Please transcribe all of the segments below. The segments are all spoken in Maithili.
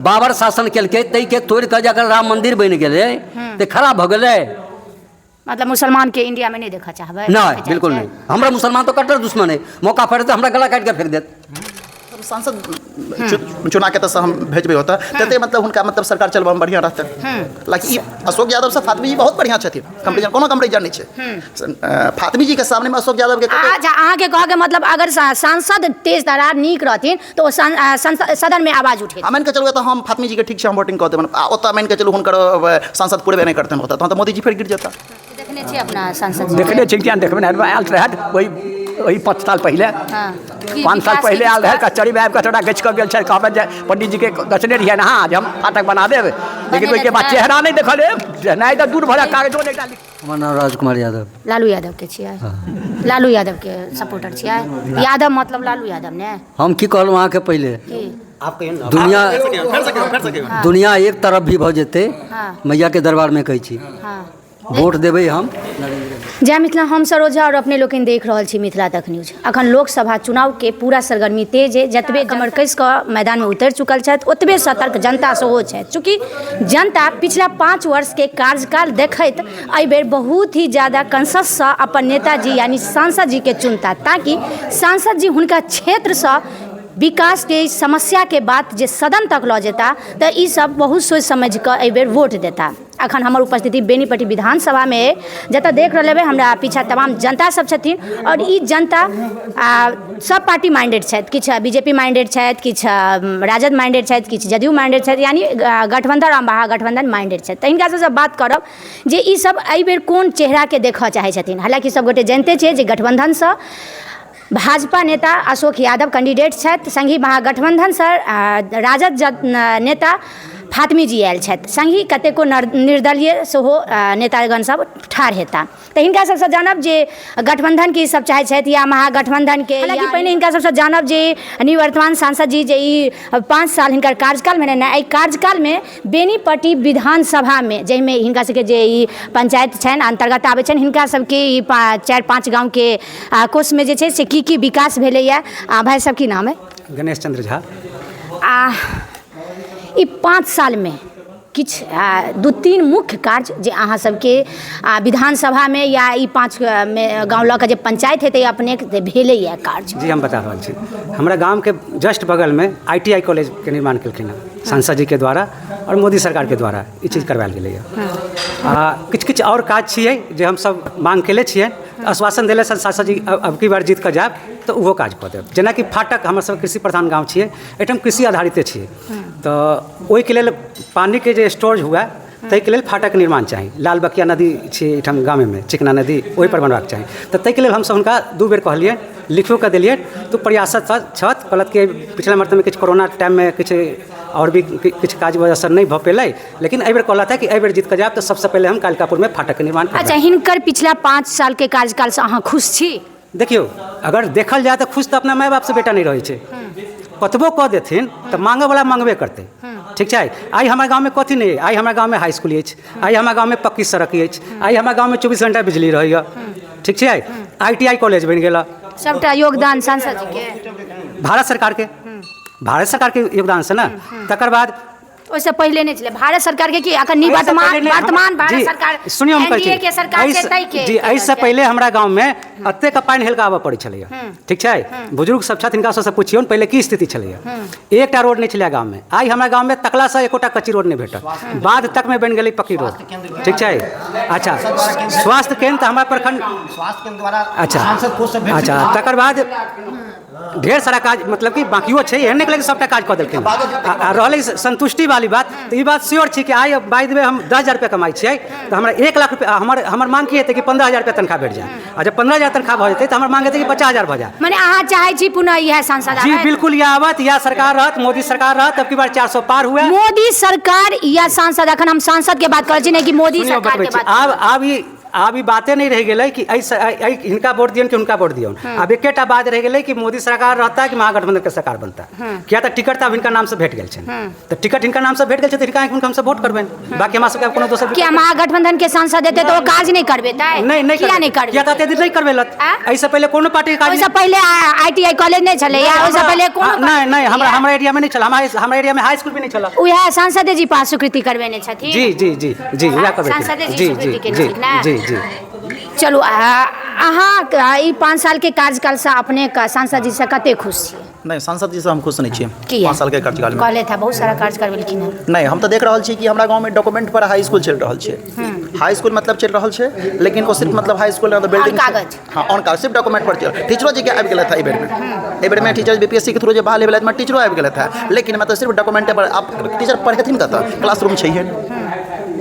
बाबर शासन केलकै ताहिके तोड़ि कऽ जे अगर राम मन्दिर बनि गेलै तऽ खराब भऽ गेलै। मतलब मुसलमान के इंडिया में नहीं देखा चाहबै? नहि, बिल्कुल नहि। हमरा मुसलमान तऽ कट्टर दुश्मन है, मौका पड़े तऽ हमरा गला काटि कऽ फेंक देत। सांसद चुना के तऽ हम भेजबै ओतऽ, तते मतलब हुनका मतलब सरकार चलबऽमे बढ़िआँ रहतै। हालाँकि ई अशोक यादव से फातमी जी बहुत बढ़िआँ छथिन, कंपेरिजन कोनो कंपेरिजन नहि छै। फातमी जी के सामने में अशोक यादव के कतौ- अच्छा, अहाँके कहऽके मतलब अगर सांसद तेज तरार नीक रहथिन तऽ ओ सदन में आवाज उठेथिन। आ मानि कऽ चलू तऽ हम फातमी जी के ठीक छै हम वोटिंग कऽ देबनि, आ ओतऽ मानि कऽ चलू हुनकर सांसद पुरेबे नहि करतनि ओतऽ, तहन तऽ मोदी जी फेर गिर जेता। देखने छियै अपना सांसद जी के? देखने छियै, किया नहि देखबै? आयल रहथि ओहि 5 साल पहिले। की 5 साल विकास के पहिले आयल रहै, विस्तार? कचहरी में आबि कऽ छोटा गछि कऽ गेल छै, कहबै जे पंडित जी के गछने रहियै ने अहाँ जे हम फाटक बना देब, लेकिन ओहिके बाद रहै। चेहरा नहि देखल, नहि तऽ दूर भऽ कागजो नहि एकटा लिख- हमर नाम राजकुमार यादव। लालू यादव के छियै? लालू यादव के सपोर्टर छियै? यादव मतलब लालू यादव ने? हम की कहलहुँ अहाँके पहिले? की? दुनिया दुनिया एक तरफ भी भऽ जेतै, मैया के दरबारमे कहै छी, वोट देबै हम नरेंद्र। जय मिथिला, हम सरोजा और अपने लोकनि देख रहल छी मिथिला तक न्यूज। अखन लोकसभा चुनाव के पूरा सरगर्मी तेज है, जतबे कमर कसि कऽ मैदान में उतरि चुकल छथि ओतबे सतर्क जनता सेहो छथि। चूँकि जनता पिछला 5 वर्ष के कार्यकाल देखैत एहि बेर बहुत ही ज्यादा कंसससँ अपन नेताजी यानी सांसद जी के चुनता, ताकि सांसद जी हुनका क्षेत्रसँ विकास के समस्या के बात जे सदन तक लऽ जेता, तऽ ई सब बहुत सोचि समझि कऽ एहि बेर वोट देता। अखन हमर उपस्थिति बेनीपट्टी विधानसभामे अइ, जतऽ देख रहल हेबै हमरा पीछा तमाम जनता सब छथिन और ई जनता सब पार्टी माइंडेड छथि। किछु बीजेपी माइंडेड छथि, किछु राजद माइंडेड छथि, किछु जदयू माइंडेड छथि, यानी गठबंधन और महागठबंधन माइंडेड छथि। तऽ हिनका सबसँ बात करब जे ई सब एहि बेर कोन चेहराके देखऽ चाहै छथिन। हालाँकि सब गोटे जनिते छियै जे गठबंधनसँ भाजपा नेता अशोक यादव कैंडिडेट छथि, संगहि महागठबंधनसँ राजद नेता फातमी जी आयल छथि, संगहि कतेको निर्दलीय सेहो नेतागण सब ठाढ़ हेता। तऽ हिनका सबसँ जानब जे गठबंधन की सब चाहै छथि या महागठबंधनके। हालाँकि पहिने हिनका सबसँ जानब जे निवर्तमान सांसद जी जे ई 5 साल हिनकर कार्यकाल भेलनि ने, एहि कार्यकालमे बेनीपट्टी विधानसभामे जाहिमे हिनका सबके जे ई पंचायत छनि अन्तर्गत आबै छनि, हिनका सबके ई 4-5 गाँवके कोषमे जे छै से की की विकास भेलैए। आ भाइ सब की नाम है? गणेश चंद्र झा। आ ई 5 सालमे किछु 2-3 मुख्य कार्य जे अहाँ सबके विधानसभामे या ई 5 मे गाँव लऽ कऽ जे पंचायत हेतै अपनेके भेलैए कार्य? जी, हम बता रहल छी। हमरा गामके जस्ट बगलमे ITI कॉलेजके निर्माण केलखिन हँ सांसद जीके द्वारा और मोदी सरकारके द्वारा ई चीज करवायल गेलैए। आ किछु किछु आओर काज छियै जे हमसब मांग केले छियै, आश्वासन देले छथि सांसद जी अब की बार जीत कऽ जायब तऽ ओहो काज कऽ देब। जेनाकि फाटक, हमर सबके कृषि प्रधान गाँव छियै, एहिठाम कृषि आधारिते छियै, तऽ ओहिके लेल पानिके जे स्टोर हुए ताहिके लेल फाटक निर्माण चाही। लाल बकिया नदी छै एहिठाम गामेमे, चिकना नदी, ओहिपर बनबाक चाही। तऽ ताहिके लेल हमसब हुनका 2 बेर कहलियै, लिखियो कऽ देलियै, तऽ प्रयासरत छथि। कहलथि कि पिछला मरतबा किछु कोरोना टाइममे किछु आओर भी किछु काज वजहसँ नहि भऽ पेलै, लेकिन एहिबेर कहलथि कि एहिबेर जीत कऽ जायब तऽ सबसँ पहिले हम कालिकापुरमे फाटकके निर्माण करब। अच्छा, हिनकर पिछला 5 सालके कार्यकालसँ अहाँ खुश छी? देखियौ, अगर देखल जाय तऽ खुश तऽ अपना माय बापसँ बेटा नहि रहै छै। कतबो कऽ देथिन तऽ मांगयवला मांगबे करतै। ठीक छै, आइ हमरा गाँवमे कथी नहि अइ? आइ हमरा गाँवमे हाई इसकुल अछि, आइ हमरा गाँवमे पक्की सड़क अछि, आइ हमरा गाँवमे 24 घंटा बिजली रहैए, ठीक छै, ITI college बनि गेल। सबटा योगदान सांसद जीके? भारत सरकारके, भारत सरकारके योगदानसँ ने। तकर बाद ओहिसँ पहिले नहि छलै भारत सरकार के? कि अखन निवर्तमान वर्तमान भारत सरकार सुनियौ, हम कहै एनडीए के सरकार छी छै ताहि के जी, एहिसँ पहिले हमरा गाँवमे एतेक पानि हेलका आबऽ पड़ै छलैए। ठीक छै, बुजुर्ग सब छथि, हिनका सबसँ पुछियौन पहिले की स्थिति छलैए। एकटा रोड नहि छलैए गाँवमे। आइ हमरा गाँवमे तकलासँ एकोटा कच्ची रोड नहि भेटत, बाध तकमे बनि गेलै पक्की रोड। ठीक छै। अच्छा, स्वास्थ्य केन्द्र तऽ हमरा प्रखंड स्वास्थ्य केंद्र द्वारा अच्छा अच्छा, तकर बाद ढेर सारा काज मतलब कि बाकियो छै, एहन नहि कि सबटा काज कऽ देलखिन। आ रहलै संतुष्टि वाली बात, तऽ ई बात श्योर छै कि आइ बाय the way हम 10,000 रुपया कमाइ छियै तऽ हमरा 1 लाख रुपया हमर हमर मांग की हेतै कि 15,000 रुपया तनख्वाह भेट जाय, आ जब 15,000 तनख्वाह भऽ जेतै तऽ हमर मांग हेतै कि 50,000 भऽ जाय। मने अहाँ चाहै छी पुनः इएह सांसद जी बिल्कुल, इएह आबत, इएह सरकार रहत, मोदी सरकार रहत, अब की बार 400 पार हुए। मोदी सरकार या सांसद? अखन हम सांसद के बात करै छी, नहि कि मोदी सुनियौ, सरकार बतबै के छी। बात। आब आब ई आब ई बाते नहि रहि गेलै कि एहि हिनका वोट दियौन कि हुनका वोट दियौन। आब एकेटा बात रहि गेलै कि मोदी सरकार रहता कि महागठबंधन के सरकार बनता, किया तऽ टिकट तऽ आब हिनका नामसँ भेट गेल छनि, तऽ टिकट हिनका नामसँ भेट गेल छै तऽ हिनका हमसब वोट करबनि, बाकी हमरा सबके कोनो दोसर किया महागठबंधन के सांसद हेतै तऽ ओ काज नहि करबेतै? नहि नहि, किया नहि करबेतै? किया तऽ एते दिन नहि करबेलक, एहिसँ पहिले कोनो पार्टी के काज ओहिसँ पहिले आईटीआई कॉलेज नहि छलैया, ओहिसँ पहिले कोनो नहि नहि, हमरा एरिया में नहि छल, हमरा एरिया में हाई स्कूल भी नहि छल। उएह सांसदे जी पास स्वीकृति करबेने छथिन। जी जी जी जी, उएह सांसदे जी स्वीकृति केने छथिन ने। जी जी। चलू, अहाँ ई 5 साल के कार्यकाल से अपने सांसद जी से कते खुश छी? नहि, सांसद जी से हम खुश नहि छियै। 5 साल के कार्यकाल में कहले था बहुत सारा कार्य करबेलखिन हँ। नहि, हम तऽ देख रहल छी कि हमरा गाँवमे डॉक्यूमेंट पर हाई स्कूल चलि रहल छै, हाई स्कूल मतलब चलि रहल छै, लेकिन ओ सिर्फ मतलब हाई स्कूल बिल्डिंग कागज, हाँ ऑन कागज, सिर्फ डॉक्यूमेंट पर चल। टीचरो जी के आबि गेल था एहि बेरमे, एहि बेरमे टीचर बीपीएससी के थ्रू जे बहाल भेलै टीचरो आबि गेल था, लेकिन मतलब सिर्फ डॉक्यूमेंटे पर। आब टीचर पढ़ेथिन कतऽ, क्लासरूम छैहे,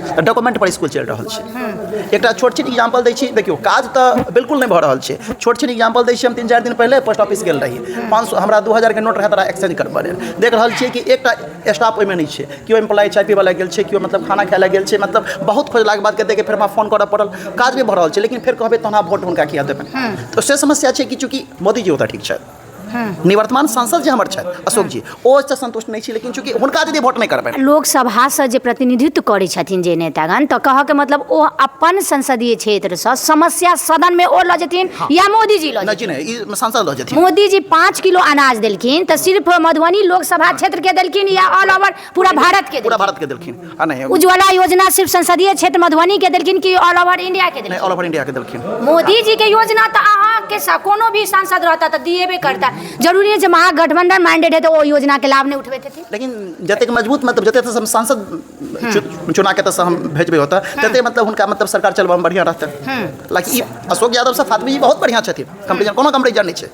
तऽ डॉक्यूमेंट पर स्कूल चलि रहल छै। एकटा छोट छिन एग्जाम्पल दै छी, देखियौ काज तऽ बिल्कुल नहि भऽ रहल छै। छोट छिन एग्जाम्पल दै छी, हम 3-4 दिन पहिले पोस्ट ऑफिस गेल रही, 500 हमरा 2000 के नोट रहै तोरा एक्सचेंज करबऽ लेल। देख रहल छियै कि एकटा स्टाफ ओहिमे नहि छै, केओ एम्प्लॉय चाय पीबऽ लए गेल छै, केओ मतलब खाना खाय लए गेल छै, मतलब बहुत खोजलाके बाद कतेक फेर हमरा फोन करऽ पड़ल, काज नहि भऽ रहल छै, लेकिन फेर कहबै तहन अहाँ वोट हुनका किया देबनि? तऽ से समस्या छै कि चूँकि मोदीजी ओतऽ ठीक छथि, निवर्तमान सांसद जे हमर छथि अशोक जी, ओ से संतुष्ट नहि छी, लेकिन चूँकि हुनका यदि वोट नहि करबनि। लोकसभासँ जे प्रतिनिधित्व करै छथिन जे नेतागण, तऽ कहऽके मतलब ओ अपन संसदीय क्षेत्रसँ समस्या सदनमे ओ लऽ जेथिन या मोदी जी लऽ जेथिन? नहि, ई सांसद लऽ जेथिन। मोदी जी 5 किलो अनाज देलखिन तऽ सिर्फ मधुबनी लोकसभा क्षेत्रके देलखिन या ऑल ओवर पूरा भारत के? पूरा भारत के देलखिन। आ नहि, उज्ज्वला योजना सिर्फ संसदीय क्षेत्र मधुबनी के देलखिन कि ऑल ओवर इंडिया के देलखिन? ऑल ओवर इंडिया के देलखिन। मोदी जी के योजना तऽ अहाँके कोनो भी सांसद रहता तऽ दिएबे करता, जरूरी है जे महागठबंधन माइंडेड है तऽ ओ योजना के लाभ नहि उठबैत हेथिन। लेकिन जतेक मजबूत मतलब जतेक हम सांसद चुना के तऽ हम भेजबै ओतऽ, तते मतलब हुनका मतलब सरकार चलबऽमे बढ़िआँ रहतै। लाकि ई अशोक यादव से फातमी जी बहुत बढ़िआँ छथिन, कंपेरिजन कोनो कंपेरिजन नहि छै।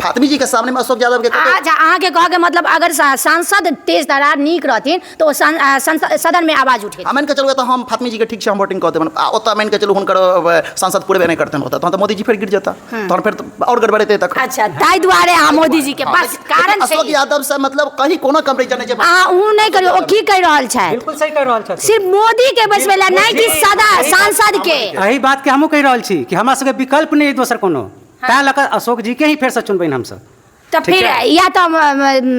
फातमी जी के सामने में अशोक यादव के। अच्छा, अहाँके कहऽके मतलब अगर सांसद तेज तरार नीक रहथिन तऽ ओ सदन में आवाज उठे। मानि के चलू तऽ हम फातमी जी के ठीक छै हम वोटिंग कऽ देबनि, आ ओतऽ मानि के चलू हुनकर सांसद पुरेबे नहि करतनि ओतऽ, तहन तऽ मोदी जी फेर गिर जेता, तहन फेर आओर गड़बड़ेतै तखन। अच्छा, ताहि दुआरे अहाँ मोदी जी के बस कारण अशोक यादव से मतलब कहीं कोनो कंपेरिजन नहि छै। अहाँ ऊ नहि करियौ, ओ की कहि रहल छथि? बिल्कुल सही कहि रहल छथि, सिर्फ मोदी के बैसबै लए, नहि कि सदा सांसद के। एहि बात के हमहूँ कहि रहल छी कि हमरा सबके विकल्प नहि दोसर कोनो, तैं लऽ कऽ अशोक जी के ही फेरसँ चुनबनि हमसब। तऽ फिर या तऽ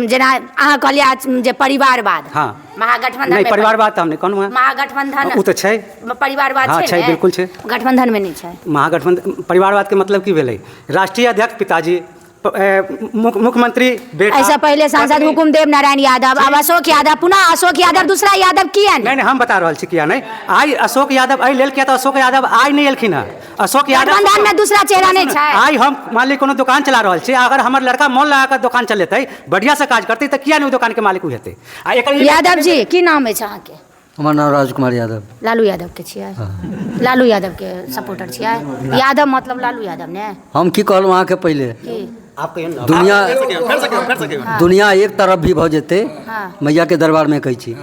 जेना अहाँ कहलियै जे परिवारवाद, हाँ, महागठबंधन नहि, परिवारवाद तऽ हम नहि कहलहुँ हँ, महागठबंधन ओ तऽ छै, परिवारवाद छै, छै, बिल्कुल छै, गठबंधन में नहि छै। महागठबंधन परिवारवाद के मतलब की भेलै? राष्ट्रीय अध्यक्ष पिताजी, मुख्यमंत्री बेटा। ऐसा पहले सांसद हुकुमदेव नारायण यादव, अब अशोक यादव, पुनः अशोक यादव, दूसरा यादव किया नहीं? नहीं, हम बता रहल छी किया नहीं आइ अशोक यादव। एहि लेल किया तऽ अशोक यादव आइ नहि एलखिन हँ, अशोक यादव गठबंधन में दूसरा चेहरा नहीं छै। आइ हम मान ली कोनो दोकान चला रहल छी, अगर हमर लड़का मोन लगा कऽ दोकान चलेतै, बढ़िआँ से काज करतै, तऽ किया नहि ओ दोकानके मालिक ओ हेतै? आ एकर यादव जी, की नाम अछि अहाँके? हमर नाम राजकुमार यादव। लालू यादव के छियै? लालू यादव के सपोर्टर छियै? यादव मतलब लालू यादव ने। हम की कहलहुँ अहाँके पहिले? दुनिया दुनिया एक तरफ भी भऽ जेतै, मैया के दरबार में कहै छी,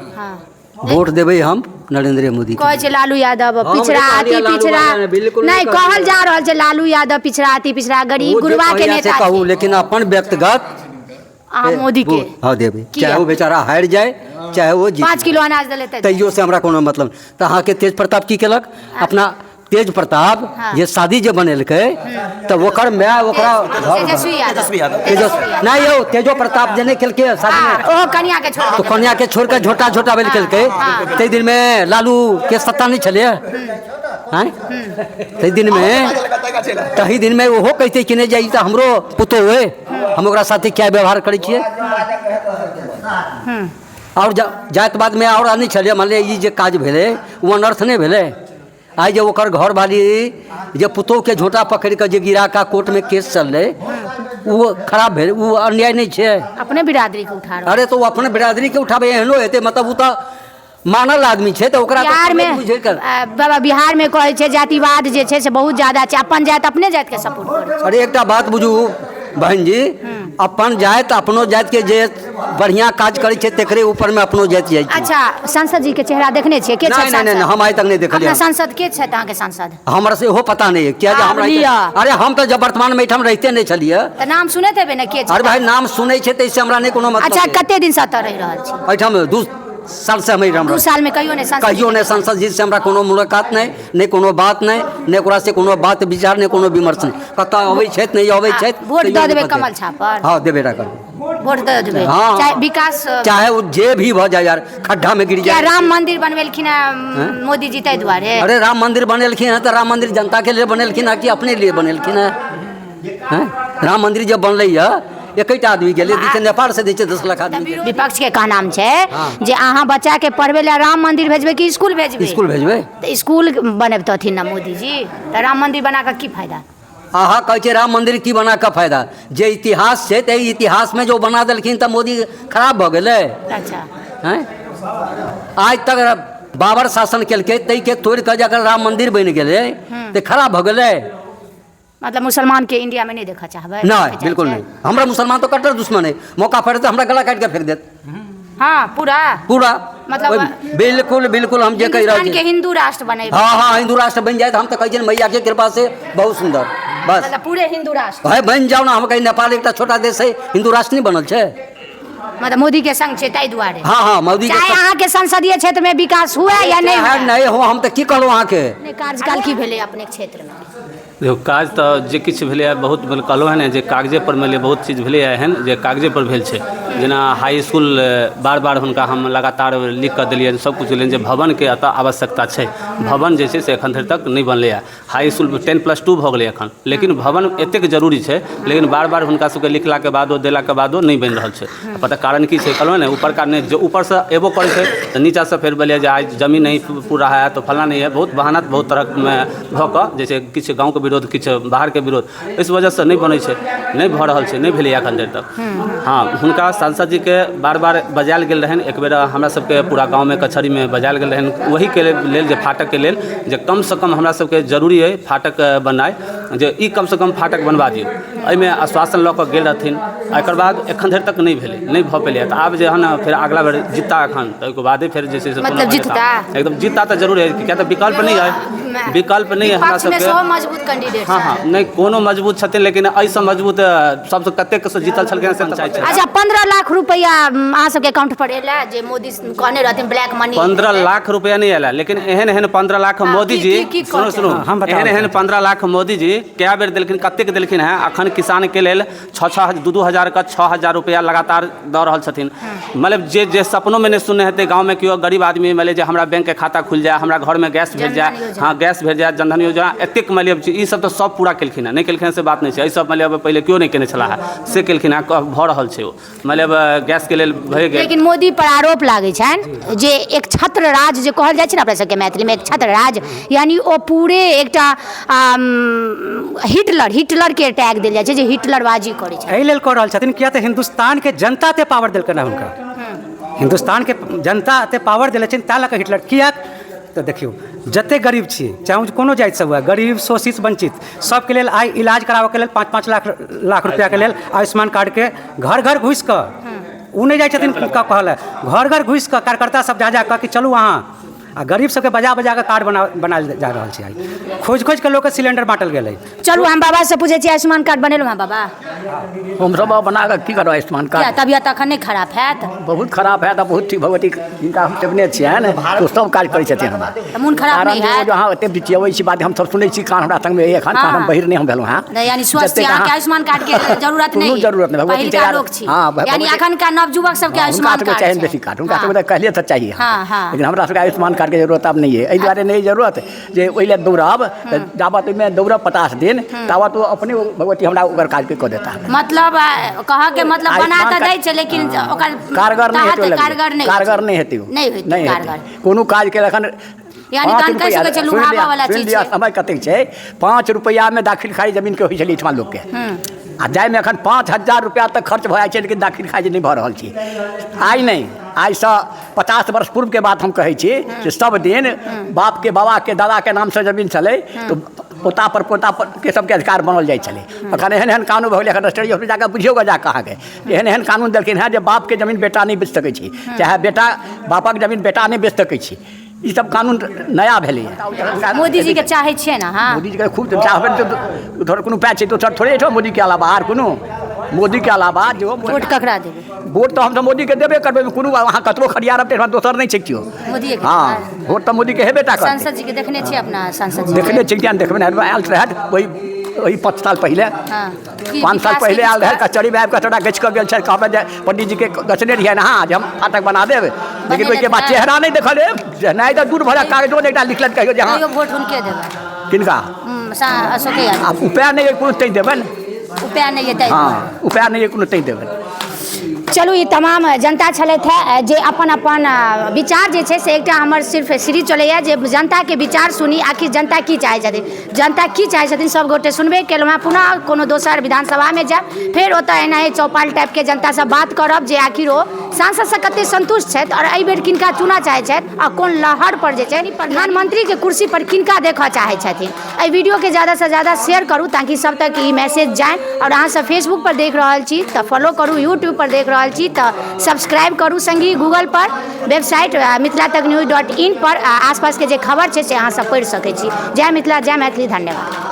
वोट देबै हम नरेंद्र मोदी। कहै छै लालू यादव पिछड़ा, अति पिछड़ा नहि कहल जा रहल छै, लालू यादव पिछड़ा, अति पिछड़ा, गरीब गुरबा के नेता कहू, लेकिन अपन व्यक्तिगत अहाँ मोदी के हाँ देबै, चाहे वो बेचारा हारि जाए चाहे वो जीत। 5 किलो अनाज देले तैयो से हमरा कोनो मतलब। तऽ अहाँके तेज प्रताप की केलक? अपना तेज प्रताप जे शादी जे बनेलकै तऽ ओकर माय ओकरा तेजस्वी नहि यौ, तेजो प्रताप जे नहि केलकै शादी में, ओ कनिया के छोड़ तो कनिया के छोड़ के झोटा झोटा बेल केलकै, ताहि दिन में लालू के सत्ता नहि छलै आँय, ताहि दिन में, तही दिन में ओहो कहते कि नहि जाइ तऽ हमरो पुतोह अइ, हम ओकरा साथे क्या व्यवहार करै छियै। आओर जात बाद में आओर नहि छलै, मान लिअ ई जे काज भेलै ओ अनर्थ नहि भेलै? आइ जे ओकर घरवाली जे पुतोहके झोँटा पकड़ि कऽ जे गिरा कऽ कोर्टमे केस चललै, ओ खराब भेल? ओ अन्याय नहि छै? अपने बिरादरी के उठा। अरे तऽ ओ अपने बिरादरी के उठाबै, एहनो हेतै? मतलब ओ तऽ मानल आदमी छै, तऽ ओकरा बिहार में बाबा, बिहार में कहै छै जातिवाद जे छै से बहुत ज्यादा छै, अपन जाति अपने जाति के सपोर्ट करै। अरे एकटा बात बुझू बहन जी, अपन जाति अपनो जाति के जे बढ़िया काज करै छै तेकरे ऊपर में अपनो जाति जाइ छै। अच्छा, सांसद जी के चेहरा देखने छियै? के नहि नहि नहि, हम आइ तक नहि देखलियै। अपना सांसद के छथि अहाँके सांसद? हमरा से ओहो पता नहि है, किया जे हमरा, अरे हम तऽ जब वर्तमान में एहिठाम रहिते नहि छलियै। तऽ नाम सुनैत हेबै ने के? अरे भाई, नाम सुनै छै तऽ इससे हमरा नहि कोनो मतलब। अच्छा, कते दिन से एतऽ रहि रहल छी एहिठाम? 2 साल से हम एहिठाम 2 साल में कहियो नहि सांसद कहियो नहि सांसद जी से हमरा कोनो मुलाकात नहि, नहि कोनो बात नहि, नहि ओकरा से कोनो बात विचार, नहि कोनो विमर्श नहि। कतऽ अबै छथि नहि अबै छथि। वोट तैयो दऽ नहि देबै पता। कमल छाप पर? हँ, देबे टा करबै। वोट दऽ देबै? हँ। चाहे विकास, चाहे ओ जे भी भऽ जाय यार, खड्डा में गिर किया जाए। राम मंदिर बनबेलखिन हेँ मोदी जी ताहि दुआरे? अरे राम मंदिर बनेलखिन हँ तऽ राम मंदिर जनता के लिए बनेलखिन हँ कि अपने लिए बनेलखिन हँ? हैं? राम मंदिर जब बनलै हँ एकैटा आदमी गेलै, दै छै नेपाल से दै छै 10 लाख आदमी। विपक्ष के कहनाम छै हाँ। जे अहाँ बच्चा के पढ़बै लए राम मंदिर भेजबै कि स्कूल भेजबै? स्कूल भेजबै। तऽ स्कूल बनबितथिन ने मोदी जी, तऽ राम मंदिर बना कऽ की फायदा? अहाँ कहै छियै राम मंदिर की बना कऽ फायदा, जे इतिहास छै तऽ इतिहासमे जो बना देलखिन तऽ मोदी खराब भऽ गेलै? अच्छा। हैं? आज तक बाबर शासन केलकै ताहिके तोड़ि कऽ जकर राम मंदिर बनि गेलै तऽ खराब भऽ गेलै? मतलब मुसलमान के इंडिया में नहीं देखऽ चाहबै? नहि, बिल्कुल नहि। हमरा मुसलमान तऽ कट्टर दुश्मन है, मौका पड़े तऽ हमरा गला काटि कऽ फेंक देत। हाँ, पूरा पूरा। मतलब बिल्कुल बिल्कुल, हम जे कहि रहल हिंदुस्तान के छी। हिंदू राष्ट्र बनेबै? हाँ हाँ, हिंदू राष्ट्र बनि जाए तऽ हम तऽ कहै छियनि मैया के कृपा से बहुत सुंदर, बस। मतलब पूरे हिंदू राष्ट्र। भाई बनि जाओ ना। हम कहीं नेपाल एकटा छोटा देश है, हिंदू राष्ट्र नहीं बनल छै? मतलब मोदी के संग छै ताहि दुआरे? हाँ हाँ, मोदी के चाहे अहाँ के संसदीय क्षेत्र में विकास हुए या नहीं चाहे हुए? नहीं हो, हम तऽ की कहलहुँ अहाँके। नहि, कार्यकाल की भेलै अपने क्षेत्र में? देखियौ, काज तऽ जे किछु भेलैए बहुत कहलहुँ हेँ ने जे कागजे पर मानि लिअ बहुत चीज भेलैए एहन जे कागजे पर भेल छै। जेना हाई इसकुल, बार बार हुनका हम लगातार लिख कऽ देलियनि, सब किछु देलियनि जे भवनके एतऽ आवश्यकता छै। भवन जे छै से एखन धरि तक नहि बनलैए। हाई इसकुल 10+2 भऽ गेलै एखन, लेकिन भवन एतेक जरूरी छै, लेकिन बार बार हुनका सबके लिखलाके बादो, देलाके बादो नहि बनि रहल छै। पता कारण की छै? कहलहुँ ने, ऊपरका नहि, जे ऊपरसँ एबो करै छै तऽ नीचाँसँ फेर भेलै जे आइ जमीन नहीं पूरा है तऽ फलाँ नहीं है। बहुत बहाना बहुत तरहमे भऽ कऽ जे छै किछु गाँवके विरोध, किछु बाहरके विरोध, इस वजहसँ नहि बनै छै, नहि भऽ रहल छै, नहि भेलैए एखन धरि तक। हँ, हुनका सांसद जीके बार बार बजायल गेल रहनि। एक बेर हमरा सबके पूरा गाँवमे कचहरीमे बजायल गेल रहनि ओहीके लेल जे फाटकके लेल, जे कमसँ कम हमरा सबके जरूरी अइ फाटक बननाइ, जे ई कमसँ कम फाटक बनवा दियौ। एहिमे आश्वासन लऽ कऽ गेल रहथिन। एकर बाद एखन धरि तक नहि भेलै, नहि भऽ पेलै। तऽ आब जे हन फेर अगला बेर जितता एखन तऽ ओहिके बादे फेर जे छै से मतलब जितता? एकदम जितता तऽ जरूर है, किया तऽ विकल्प नहि है, विकल्प नहि है हमरा विपक्ष में सबके। सेहो मजबूत कैंडिडेट? हाँ हाँ, नहि कोनो मजबूत छथिन, लेकिन एहिसँ मजबूत सबसँ कतेक से जीतल छलखिन से पंचायत छै। अच्छा, 15 लाख रुपया अहाँ सबके अकाउंट पर एला जे मोदी कहने रहथिन ब्लैक मनी? 15 लाख रुपया नहि आयल, लेकिन एहन एहन 15 लाख मोदी जी की सुनू कहै सुनू। हम बताबै एहन एहन 15 लाख मोदी जी कए बेर देलखिन, कतेक देलखिन हेँ। अखन किसानके लेल छओ छओ 2-2 हजारके 6000 रुपया लगातार दऽ रहल छथिन। मतलब जे जे सपनोमे नहि सुनने हेतै गाँवमे केओ गरीब आदमी, मानि लिअ जे हमरा बैंकके खाता खुलि जाय, हमरा घरमे गैस भेट जाय। जनधन योजना। हाँ, गैस भेट जाय, जनधन योजना, एतेक मानि लिअ ई सब तऽ सब पूरा केलखिन हेँ। नहि केलखिन हेँ से बात नहि छै। एहि सब मानि लिअ पहिले केओ नहि केने छलाह हेँ, से केलखिन हेँ। भऽ रहल छै ओ मानि लिअ गैसके लेल भए गेल। लेकिन मोदी पर आरोप लागै छनि जे एक छत्र राज जे कहल जाइ छै ने अपना सबके मैथिलीमे, एक छत्र राज, यानी ओ पूरे एकटा हिटलर हिटलरके टैग देल जाइ छै जे हिटलरबाजी करै छै। एहि लेल कऽ रहल छथिन किया तऽ हिन्दुस्तानके जनता एते पावर देलकनि हँ हुनका। हिन्दुस्तानके जनता एते पावर देले छथिन, ताहि लऽ कऽ हिटलर किएक तऽ देखियौ, जते गरीब छी, चाहे ओ कोनो जातिसँ हुए, गरीब, शोषित, वंचित, सबके लेल आइ इलाज कराबऽके लेल 5-5 लाख लाख रुपैआके लेल आयुष्मान कार्डके घर घर घुसि कऽ, ओ नहि जाइ छथिन कहऽ लए, घर घर घुसि कऽ कार्यकर्ता सब जा जा कऽ कि चलू अहाँ, आ गरीब सबके बजा बजा कऽ कार्ड बनायल जा रहल छै। आइ खोजि खोजि कऽ लोकके सिलेंडर बाँटल गेलै। चलू, हम बाबा से पूछै छी, आयुष्मान कार्ड बनेलहुँ हँ बाबा? हमसब बना कऽ की करब आयुष्मान किया? कार्ड? तबियत अखन नहि खराब हैत? बहुत खराब है तऽ बहुत ठीक। भगवती जिनका हम सेवने छियनि तऽ सब काज करै छथिन हमरा। तऽ मोन खराब कारण नहि जे ओ हैत? जे अहाँ एते बिचियबै छी बात हम सब सुनै छी, कान हमरा संगमे एखन कान हम बहिर नहि हम भेलहुँ हँ। नहि, यानी स्वस्थ जतेक छी, अहाँके अहाँ- आयुष्मान कार्ड के जरूरत नहि? कोनो जरूरत नहि, भगवती पहिलका तैयार- लोक छी। हाँ, यानी भगवती- अखनका नवयुवक सबके हाँ, हुनका आयुष्मान सबके कार्ड चाही छै। बेसी कार्ड, हुनका सबके तऽ कहलियै तऽ चाहिए। हाँ, हाँ। लेकिन हमरा सबके आयुष्मान कार्डके जरूरत आब नहि अइ। एहि दुआरे नहि जरूरत जे ओहि लए दौड़ब तऽ जाबत ओहिमे दौड़ब 50 दिन, ताबत ओ अपने ओ भगवती हमरा ओकर काजके कऽ देता। मतलब कहऽ के मतलब बना आयुष्मान तऽ दै कार्ड- छै, लेकिन ओकर कारगर नहि तहत हेतै ओ लगले। कारगर नहि कारगर होइ नहि छै। हेतै ओ। नहि हेतै नहि हेतै। कारगर। कोनो काजके एखन यानी पाँच तहन कहि रुपैआ सकै छियै सुनि लुभाबऽ लिअ, वाला सुनि चीज लिअ, छै। समय कतेक छै? 5 रुपैआमे दाखिल खारिज जमीनके होइ छलै एहिठमा लोकके, आ जाहिमे एखन 5000 रुपैआ तक खर्च भऽ जाइ छै, लेकिन दाखिल खारिज नहि भऽ रहल छै। आइ नहि, आइसँ 50 वर्ष पूर्वके बात हम कहै छी जे सब दिन बापके, बाबाके, दादाके नामसँ जमीन छलै तऽ पोता पर पोता पर के सबके अधिकार बनल जाइ छलै। एखन एहन एहन कानून भऽ गेलै, एखन रजिस्ट्री ऑफिस जाकऽ बुझियौ गऽ जाकऽ अहाँके, एहन एहन कानून देलखिन हेँ जे बापके जमीन बेटा नहि बेच सकै छै, चाहे बेटा बापक जमीन बेटा नहि बेच सकै छै। ई सब कानून नया भेलैए। मोदी जी के चाहै छियै ने अहाँ? मोदी जीके खूब चाहबै तऽ दोसर कोनो उपाय छै? दोसर थोड़े एहिठाम मोदीके अलावा आर कोनो, मोदीके अलावा जो वोट ककरा देबै? वोट तऽ हमसब मोदीके देबे करबै, ओहिमे कोनो अहाँ कतबो खरिया रहब तऽ दोसर नहि छै केओ। मोदीएके हँ, वोट तऽ मोदीके हेबे टा करतै। सांसद जी के देखने छियै अपना सांसद जी के? देखने छियै, किया नहि देखबै? ने आयल रहथि ओहि ओहि 5 साल पहिले। हँ। की 5 साल विकास के पहिले आयल रहै, किछु कचहरीमे आबि कऽ छोटा गछि कऽ गेल छै, कहबै जे पंडीजीके गछने रहियै ने अहाँ जे हम फाटक बना देब, लेकिन ओहिके बाद रहै। चेहरा नहि देखल, नहि तऽ दूर भऽ कागजो नहि एकटा लिखलनि कहियो जे हँ। तैयो वोट हुनके देबै? किनका? अशोके यादव। आब उपाय नहि अइ कोनो तैं देबनि। उपाय नहि एतै? हँ, उपाय नहि अइ कोनो तैं देबनि। चलू, ई तमाम जनता छलथि हे जे अपन अपन विचार जे छै से एकटा हमर सिर्फ सीरीज चलैए जे जनताके विचार सुनी, आखिर जनता की चाहै छथिन, जनता की चाहै छथिन, सब गोटे सुनबे केलहुँ हेँ। पुनः कोनो दोसर विधानसभामे जायब, फेर ओतऽ एनाहे चौपाल टाइपके जनतासँ बात करब जे आखिर ओ सांसदसँ कतेक संतुष्ट छथि आओर एहि बेर किनका चुनऽ चाहै छथि आ कोन लहर पर जे छै प्रधानमंत्रीके कुर्सी पर किनका देखऽ चाहै छथिन। एहि वीडियोके ज़्यादासँ ज़्यादा शेयर करू ताकि सब तक ई मैसेज जाय। आओर अहाँ सब फेसबुक पर देख रहल छी तऽ फॉलो करू, यूट्यूब पर देख रहल छी तऽ सब्सक्राइब करू, संगहि गूगल पर वेबसाइट mithilataknews.in पर आसपासके जे खबर छै से अहाँ सब पढ़ि सकै छी। जय मिथिला, जय मैथिली, धन्यवाद।